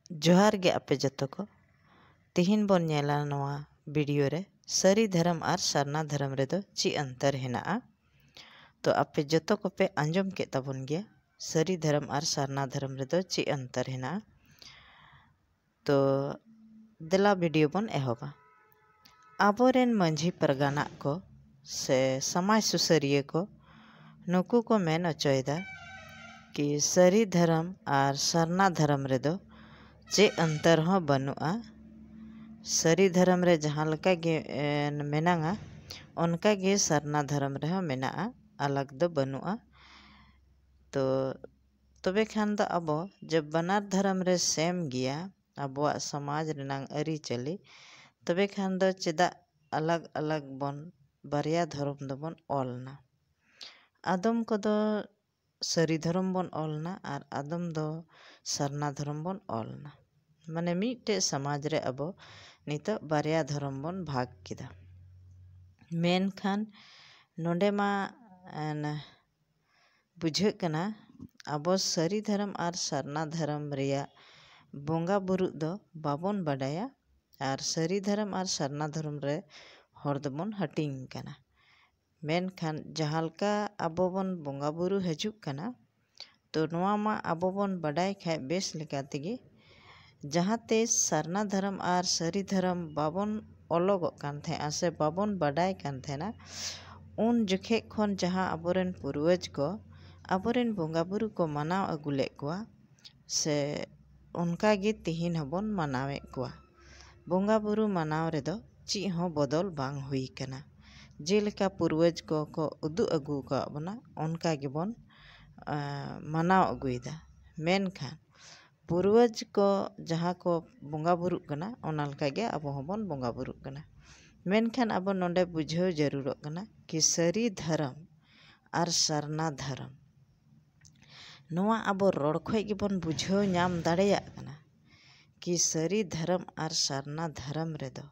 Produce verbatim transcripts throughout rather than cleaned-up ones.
ᱡᱚᱦᱟᱨ ᱜᱮ ᱟᱯᱮ ᱡᱚᱛᱚ ᱠᱚ᱾ ᱛᱤᱦᱤᱧ ᱵᱚᱱ ᱧᱮᱞᱟ ᱱᱚᱣᱟ ᱵᱷᱤᱰᱤᱭᱳ ᱨᱮ ᱥᱟᱹᱨᱤ ᱫᱷᱚᱨᱚᱢ ᱟᱨ ᱥᱟᱨᱱᱟ ᱫᱷᱚᱨᱚᱢ ᱨᱮᱫᱚ ᱪᱮᱫ ᱚᱱᱛᱚᱨ ᱦᱮᱱᱟᱜᱼᱟ᱾ ᱛᱚ ᱟᱯᱮ ᱡᱚᱛᱚ ᱠᱚᱯᱮ ᱟᱸᱡᱚᱢ ᱠᱮᱫ ᱛᱟᱵᱚᱱ ᱜᱮᱭᱟ ᱥᱟᱹᱨᱤ ᱫᱷᱚᱨᱚᱢ ᱟᱨ ᱥᱟᱨᱱᱟ ᱫᱷᱚᱨᱚᱢ ᱨᱮᱫᱚ ᱪᱮᱫ ᱚᱱᱛᱚᱨ ᱦᱮᱱᱟᱜᱼᱟ᱾ ᱛᱚ ᱫᱮᱞᱟ ᱵᱷᱤᱰᱤᱭᱳ ᱵᱚᱱ ᱮᱦᱚᱵᱟ᱾ ᱟᱵᱚᱨᱮᱱ ᱢᱟᱹᱡᱷᱤ ᱯᱟᱨᱜᱟᱱᱟ ᱠᱚ ᱥᱮ ᱥᱚᱢᱟᱡᱽ ᱥᱩᱥᱟᱹᱨᱤᱭᱟᱹ ᱠᱚ ᱱᱩᱠᱩ ᱠᱚ ᱢᱮᱱ ᱚᱪᱚᱭᱮᱫᱟ ᱠᱤ ᱥᱟᱹᱨᱤ ᱫᱷᱚᱨᱚᱢ ᱟᱨ ᱥᱟᱨᱱᱟ ᱫᱷᱚᱨᱚᱢ ᱨᱮᱫᱚ ᱪᱮᱫ ᱚᱱᱛᱚᱨ ᱦᱚᱸ ᱵᱟᱹᱱᱩᱜᱼᱟ᱾ ᱥᱟᱹᱨᱤ ᱫᱷᱚᱨᱚᱢ ᱨᱮ ᱡᱟᱦᱟᱸ ᱞᱮᱠᱟ ᱜᱮ ᱮ, ᱢᱮᱱᱟᱜᱼᱟ, ᱚᱱᱠᱟ ᱜᱮ ᱥᱟᱨᱱᱟ ᱫᱷᱚᱨᱚᱢ ᱨᱮᱦᱚᱸ ᱢᱮᱱᱟᱜᱼᱟ, ᱟᱞᱟᱜᱽ ᱫᱚ ᱵᱟᱹᱱᱩᱜᱼᱟ᱾ ᱛᱚ ᱛᱚᱵᱮ ᱠᱷᱟᱱ ᱫᱚ ᱟᱵᱚ ᱡᱮ ᱵᱟᱱᱟᱨ ᱫᱷᱚᱨᱚᱢ ᱨᱮ ᱥᱮᱢ ᱜᱮᱭᱟ ᱟᱵᱚᱣᱟᱜ ᱥᱚᱢᱟᱡᱽ ᱨᱮᱱᱟᱝ ᱟᱹᱨᱤᱪᱟᱹᱞᱤ, ᱛᱚᱵᱮ ᱠᱷᱟᱱ ᱫᱚ ᱪᱮᱫᱟᱜ ᱟᱞᱟᱜᱽ ᱟᱞᱟᱜᱽ ᱵᱚᱱ ᱵᱟᱨᱭᱟ ᱫᱷᱚᱨᱚᱢ ᱫᱚᱵᱚᱱ ᱚᱞ ᱮᱱᱟ? ᱟᱫᱚᱢ ᱠᱚᱫᱚ ᱥᱟᱹᱨᱤ ᱫᱷᱚᱨᱚᱢ ᱵᱚᱱ ᱚᱞ ᱮᱱᱟ ᱟᱨ ᱟᱫᱚᱢ ᱫᱚ ᱥᱟᱨᱱᱟ ᱫᱷᱚᱨᱚᱢ ᱵᱚᱱ ᱚᱞ ᱮᱱᱟ᱾ ᱢᱟᱱᱮ ᱢᱤᱫᱴᱮᱡ ᱥᱚᱢᱟᱡᱽ ᱨᱮ ᱟᱵᱚ ᱱᱤᱛᱚᱜ ᱵᱟᱨᱭᱟ ᱫᱷᱚᱨᱚᱢ ᱵᱚᱱ ᱵᱷᱟᱜᱽ ᱠᱮᱫᱟ᱾ ᱢᱮᱱᱠᱷᱟᱱ ᱱᱚᱰᱮ ᱢᱟ ᱮᱱ, ᱵᱩᱡᱷᱟᱹᱜ ᱠᱟᱱᱟ ᱟᱵᱚ ᱥᱟᱹᱨᱤ ᱫᱷᱚᱨᱚᱢ ᱟᱨ ᱥᱟᱨᱱᱟ ᱫᱷᱚᱨᱚᱢ ᱨᱮᱭᱟᱜ ᱵᱚᱸᱜᱟ ᱵᱩᱨᱩᱜ ᱫᱚ ᱵᱟᱵᱚᱱ ᱵᱟᱰᱟᱭᱟ ᱟᱨ ᱥᱟᱹᱨᱤ ᱫᱷᱚᱨᱚᱢ ᱟᱨ ᱥᱟᱨᱱᱟ ᱫᱷᱚᱨᱚᱢ ᱨᱮ ᱦᱚᱲ ᱫᱚᱵᱚᱱ ᱦᱟᱹᱴᱤᱧ ᱠᱟᱱᱟ᱾ ᱢᱮᱱᱠᱷᱟᱱ ᱡᱟᱦᱟᱸ ᱞᱮᱠᱟ ᱟᱵᱚ ᱵᱚᱱ ᱵᱚᱸᱜᱟ ᱵᱩᱨᱩ ᱦᱤᱡᱩᱜ ᱠᱟᱱᱟ, ᱛᱚ ᱱᱚᱣᱟ ᱢᱟ ᱟᱵᱚ ᱵᱚᱱ ᱵᱟᱰᱟᱭ ᱠᱷᱟᱡ ᱵᱮᱥ ᱞᱮᱠᱟ ᱛᱮᱜᱮ, ᱡᱟᱦᱟᱸ ᱛᱤᱥ ᱥᱟᱨᱱᱟ ᱫᱷᱚᱨᱚᱢ ᱟᱨ ᱥᱟᱹᱨᱤ ᱫᱷᱚᱨᱚᱢ ᱵᱟᱵᱚᱱ ᱚᱞᱚᱜᱚᱜ ᱠᱟᱱ ᱛᱟᱦᱮᱸᱜᱼᱟ ᱥᱮ ᱵᱟᱵᱚᱱ ᱵᱟᱰᱟᱭ ᱠᱟᱱ ᱛᱟᱦᱮᱱᱟ, ᱩᱱ ᱡᱚᱠᱷᱮᱡ ᱠᱷᱚᱱ ᱡᱟᱦᱟᱸ ᱟᱵᱚᱨᱮᱱ ᱯᱩᱨᱣᱟᱹᱡᱽ ᱠᱚ ᱟᱵᱚᱨᱮᱱ ᱵᱚᱸᱜᱟ ᱵᱩᱨᱩ ᱠᱚ ᱢᱟᱱᱟᱣ ᱟᱹᱜᱩ ᱞᱮᱫ ᱠᱚᱣᱟ, ᱥᱮ ᱚᱱᱠᱟ ᱜᱮ ᱛᱤᱦᱤᱧ ᱦᱚᱸᱵᱚᱱ ᱢᱟᱱᱟᱣᱮᱫ ᱠᱚᱣᱟ᱾ ᱵᱚᱸᱜᱟ ᱵᱩᱨᱩ ᱢᱟᱱᱟᱣ ᱨᱮᱫᱚ ᱪᱮᱫ ᱦᱚᱸ ᱵᱚᱫᱚᱞ ᱵᱟᱝ ᱦᱩᱭ ᱠᱟᱱᱟ᱾ ᱡᱮᱞᱮᱠᱟ ᱯᱩᱨᱣᱟᱹᱡᱽ ᱠᱚᱠᱚ ᱩᱫᱩᱜ ᱟᱹᱜᱩ ᱟᱠᱟᱫ ᱵᱚᱱᱟ, ᱚᱱᱠᱟ ᱜᱮᱵᱚᱱ ᱟ, ᱢᱟᱱᱟᱣ ᱟᱹᱜᱩᱭᱮᱫᱟ᱾ ᱢᱮᱱᱠᱷᱟᱱ ᱯᱩᱨᱣᱟᱹᱡᱽ ᱠᱚ ᱡᱟᱦᱟᱸ ᱠᱚ ᱵᱚᱸᱜᱟ ᱵᱩᱨᱩᱜ ᱠᱟᱱᱟ, ᱚᱱᱟ ᱞᱮᱠᱟᱜᱮ ᱟᱵᱚ ᱦᱚᱸᱵᱚᱱ ᱵᱚᱸᱜᱟ ᱵᱩᱨᱩᱜ ᱠᱟᱱᱟ᱾ ᱢᱮᱱᱠᱷᱟᱱ ᱟᱵᱚ ᱱᱚᱰᱮ ᱵᱩᱡᱷᱟᱹᱣ ᱡᱟᱹᱨᱩᱲᱚᱜ ᱠᱟᱱᱟ ᱠᱤ ᱥᱟᱹᱨᱤ ᱫᱷᱚᱨᱚᱢ ᱟᱨ ᱥᱟᱨᱱᱟ ᱫᱷᱚᱨᱚᱢ, ᱱᱚᱣᱟ ᱟᱵᱚ ᱨᱚᱲ ᱠᱷᱚᱡ ᱜᱮᱵᱚᱱ ᱵᱩᱡᱷᱟᱹᱣ ᱧᱟᱢ ᱫᱟᱲᱮᱭᱟᱜ ᱠᱟᱱᱟ ᱠᱤ ᱥᱟᱹᱨᱤ ᱫᱷᱚᱨᱚᱢ ᱟᱨ ᱥᱟᱨᱱᱟ ᱫᱷᱚᱨᱚᱢ ᱨᱮᱫᱚ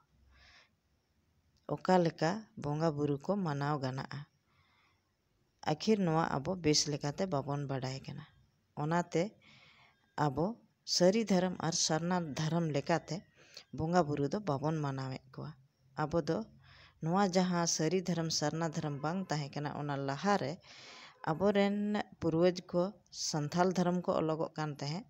ᱚᱠᱟ ᱞᱮᱠᱟ ᱵᱚᱸᱜᱟ ᱵᱩᱨᱩ ᱠᱚ ᱢᱟᱱᱟᱣ ᱜᱟᱱᱚᱜᱼᱟ᱾ ᱟᱹᱠᱷᱤᱨ ᱱᱚᱣᱟ ᱟᱵᱚ ᱵᱮᱥ ᱞᱮᱠᱟᱛᱮ ᱵᱟᱵᱚᱱ ᱵᱟᱰᱟᱭ ᱠᱟᱱᱟ᱾ ᱚᱱᱟᱛᱮ ᱟᱵᱚ ᱥᱟᱹᱨᱤ ᱫᱷᱚᱨᱚᱢ ᱟᱨ ᱥᱟᱨᱱᱟ ᱫᱷᱚᱨᱚᱢ ᱞᱮᱠᱟᱛᱮ ᱵᱚᱸᱜᱟ ᱵᱩᱨᱩ ᱫᱚ ᱵᱟᱵᱚᱱ ᱢᱟᱱᱟᱣᱮᱫ ᱠᱚᱣᱟ᱾ ᱟᱵᱚ ᱫᱚ ᱱᱚᱣᱟ ᱡᱟᱦᱟᱸ ᱥᱟᱹᱨᱤ ᱫᱷᱚᱨᱚᱢ ᱥᱟᱨᱱᱟ ᱫᱷᱚᱨᱚᱢ ᱵᱟᱝ ᱛᱟᱦᱮᱸ ᱠᱟᱱᱟ, ᱚᱱᱟ ᱞᱟᱦᱟᱨᱮ ᱟᱵᱚᱨᱮᱱ ᱯᱩᱨᱵᱚᱡᱽ ᱠᱚ ᱥᱟᱱᱛᱟᱞ ᱫᱷᱚᱨᱚᱢ ᱠᱚ ᱚᱞᱚᱜᱚᱜ ᱠᱟᱱ ᱛᱟᱦᱮᱸᱫ,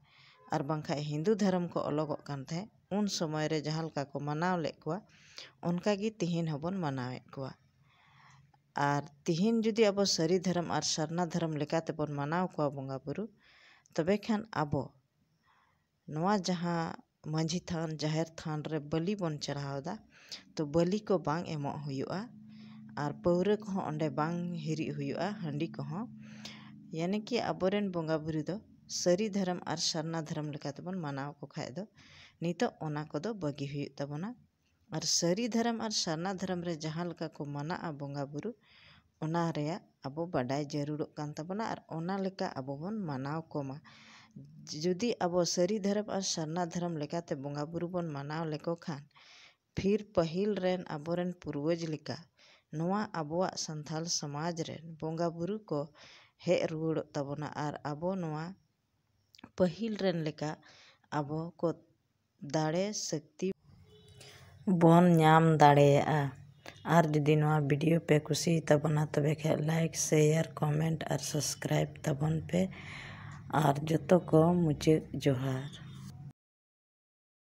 ᱟᱨ ᱵᱟᱝᱠᱷᱟᱱ ᱦᱤᱱᱫᱩ ᱫᱷᱚᱨᱚᱢ ᱠᱚ ᱚᱞᱚᱜᱚᱜ ᱠᱟᱱ ᱛᱟᱦᱮᱸᱫ᱾ ᱩᱱ ᱥᱚᱢᱚᱭ ᱨᱮ ᱡᱟᱦᱟᱸ ᱞᱮᱠᱟ ᱠᱚ ᱢᱟᱱᱟᱣ ᱞᱮᱫ ᱠᱚᱣᱟ, ᱚᱱᱠᱟᱜᱮ ᱛᱤᱦᱤᱧ ᱦᱚᱸᱵᱚᱱ ᱢᱟᱱᱟᱣᱮᱫ ᱠᱚᱣᱟ᱾ ᱟᱨ ᱛᱤᱦᱤᱧ ᱡᱩᱫᱤ ᱟᱵᱚ ᱥᱟᱹᱨᱤ ᱫᱷᱚᱨᱚᱢ ᱟᱨ ᱥᱟᱨᱱᱟ ᱫᱷᱚᱨᱚᱢ ᱞᱮᱠᱟ ᱛᱮᱵᱚᱱ ᱢᱟᱱᱟᱣ ᱠᱚᱣᱟ ᱵᱚᱸᱜᱟ ᱵᱩᱨᱩ, ᱛᱚᱵᱮ ᱠᱷᱟᱱ ᱟᱵᱚ ᱱᱚᱣᱟ ᱡᱟᱦᱟᱸ ᱢᱟᱹᱡᱷᱤ ᱛᱷᱟᱱ, ᱡᱟᱦᱮᱨ ᱛᱷᱟᱱ ᱨᱮ ᱵᱟᱹᱞᱤ ᱵᱚᱱ ᱪᱟᱲᱦᱟᱣ ᱮᱫᱟ, ᱛᱚ ᱵᱟᱹᱞᱤ ᱠᱚ ᱵᱟᱝ ᱮᱢᱚᱜ ᱦᱩᱭᱩᱜᱼᱟ, ᱟᱨ ᱯᱟᱹᱣᱨᱟᱹ ᱠᱚᱦᱚᱸ ᱚᱸᱰᱮ ᱵᱟᱝ ᱦᱤᱨᱤᱡ ᱦᱩᱭᱩᱜᱼᱟ, ᱦᱟᱺᱰᱤ ᱠᱚᱦᱚᱸ᱾ ᱭᱟᱱᱤ ᱠᱤ ᱟᱵᱚᱨᱮᱱ ᱵᱚᱸᱜᱟ ᱵᱩᱨᱩ ᱫᱚ ᱥᱟᱹᱨᱤ ᱫᱷᱚᱨᱚᱢ ᱟᱨ ᱥᱟᱨᱱᱟ ᱫᱷᱚᱨᱚᱢ ᱞᱮᱠᱟ ᱛᱮᱵᱚᱱ ᱢᱟᱱᱟᱣ ᱠᱚ ᱠᱷᱟᱡ ᱫᱚ ᱱᱤᱛᱚᱜ ᱚᱱᱟ ᱠᱚᱫᱚ ᱵᱟᱹᱜᱤ ᱦᱩᱭᱩᱜ ᱛᱟᱵᱚᱱᱟ᱾ ᱟᱨ ᱥᱟᱹᱨᱤ ᱫᱷᱚᱨᱚᱢ ᱟᱨ ᱥᱟᱨᱱᱟ ᱫᱷᱚᱨᱚᱢ ᱨᱮ ᱡᱟᱦᱟᱸ ᱞᱮᱠᱟ ᱠᱚ ᱢᱟᱱᱟᱜᱼᱟ ᱵᱚᱸᱜᱟ ᱵᱩᱨᱩ, ᱚᱱᱟ ᱨᱮᱭᱟᱜ ᱟᱵᱚ ᱵᱟᱰᱟᱭ ᱡᱟᱹᱨᱩᱲᱚᱜ ᱠᱟᱱ ᱛᱟᱵᱚᱱᱟ ᱟᱨ ᱚᱱᱟ ᱞᱮᱠᱟ ᱟᱵᱚ ᱵᱚᱱ ᱢᱟᱱᱟᱣ ᱠᱚᱢᱟ᱾ ᱡᱩᱫᱤ ᱟᱵᱚ ᱥᱟᱹᱨᱤ ᱫᱷᱚᱨᱚᱢ ᱟᱨ ᱥᱟᱨᱱᱟ ᱫᱷᱚᱨᱚᱢ ᱞᱮᱠᱟᱛᱮ ᱵᱚᱸᱜᱟ ᱵᱩᱨᱩ ᱵᱚᱱ ᱢᱟᱱᱟᱣ ᱞᱮᱠᱚ ᱠᱷᱟᱱ, ᱯᱷᱤᱨ ᱯᱟᱹᱦᱤᱞ ᱨᱮᱱ ᱟᱵᱚᱨᱮᱱ ᱯᱩᱨᱵᱚᱡᱽ ᱞᱮᱠᱟ ᱱᱚᱣᱟ ᱟᱵᱚᱣᱟᱜ ᱥᱟᱱᱛᱟᱞ ᱥᱚᱢᱟᱡᱽ ᱨᱮᱱ ᱵᱚᱸᱜᱟ ᱵᱩᱨᱩ ᱠᱚ ᱦᱮᱡ ᱨᱩᱣᱟᱹᱲᱚᱜ ᱛᱟᱵᱚᱱᱟ ᱟᱨ ᱟᱵᱚ ᱱᱚᱣᱟ ᱯᱟᱹᱦᱤᱞ ᱨᱮᱱ ᱞᱮᱠᱟ ᱟᱵᱚ ᱠᱚ ᱫᱟᱲᱮ ᱥᱟᱹᱠᱛᱤ ᱵᱚᱱ ᱧᱟᱢ ᱫᱟᱲᱮᱭᱟᱜᱼᱟ᱾ ᱟᱨ ᱡᱩᱫᱤ ᱱᱚᱣᱟ ᱵᱷᱤᱰᱤᱭᱳ ᱯᱮ ᱠᱩᱥᱤᱭᱟᱛᱟ ᱵᱚᱱᱟ, ᱛᱚᱵᱮ ᱠᱷᱟᱡ ᱞᱟᱭᱤᱠ, ᱥᱮᱭᱟᱨ, ᱠᱚᱢᱮᱱᱴ ᱟᱨ ᱥᱟᱵᱥᱠᱨᱟᱭᱤᱵ ᱛᱟᱵᱚᱱ ᱯᱮ᱾ ᱟᱨ ᱡᱚᱛᱚ ᱠᱚ ᱢᱩᱪᱟᱹᱫ ᱡᱚᱦᱟᱨ᱾